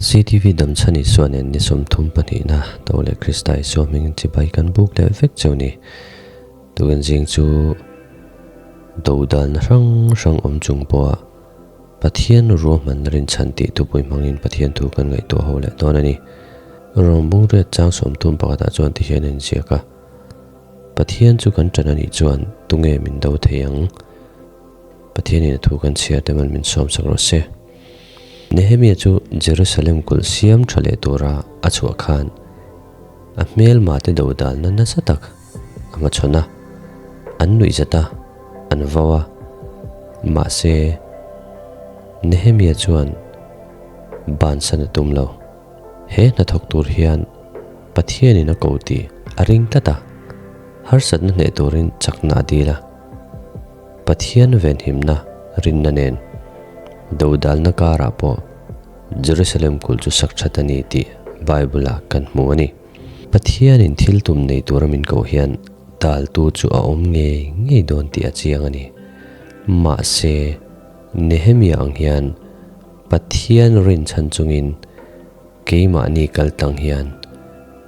CTV Damchhan Isua nen ni 32 na to leh Krista Isua hmingin chibai kan buk leh vek cheu ni. Tukin zing chu dodalna hrang hrang awm chung pawha Pathian ruahmanna rinchhan tih thupui hmangin Pathian thu kan ngaihtuah ho leh dawn a ni. Rawngbung riat chang 30 pakhatah chuan tihian a inziak a, Pathian chu kan ṭan a nih chuan tunge min do thei ang? Pathianin a thu kan chhiar te man min sawmsak rawh se. Nehemia chu Jerusalem kulh siam tha leh tura a chhuah khan a hmelma te dodalna nasa tak a hmachhawn a, an nuih zat a, an vau a. Mahse, Nehemia chuan bansan a tum lo. He hnathawk tur hian Pathianin a ko tih a ring tlat a, harsatna hneh turin chakna a dil a. Pathian venhimna rinna nen dodalna karah pawh Jerusalem kulh chu sak that a ni tih Bible-ah kan hmu a ni. Pathianin thil tum nei tura min koh hian daltu chu a awm ngei ngei dawn tih a chiang a ni. Mahse, Nehemia ang hian Pathian rinchhan chungin Keimahni kal tlang hian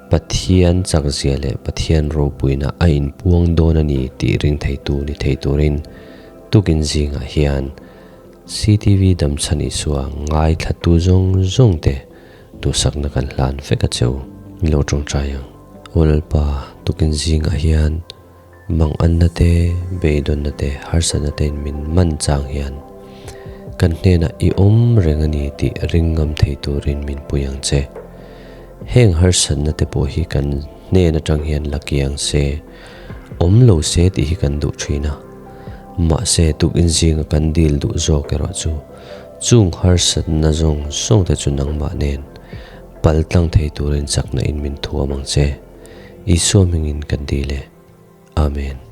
Pathian chakzia leh Pathian ropuina a inpuang dawn a ni tih ring theitu ni thei turin tukin zingah hian CTV Damchhan Isua ngaithlatu zawng zawng te duhsakna kan hlan vek a cheu. Ni lo tawngtai ang. Aw Lalpa, tukin zingah hian Manganna te, beidawnna te, harsatna tein min man chang hian kan hnenah i awm reng a ni tih ring ngam thei turin min pui ang che. Heng harsatna te pawh hi kan hnen atang hian la kiang se, awm lo se tih hi kan duh thin a. Mahse, tukin zinga kan dil duh zawk erawh chu chung harsatna zawng zawng te chu nangmah nen pal tlang thei turin chakna in min thuam ang che. Isua hmingin kan dil e. Amen.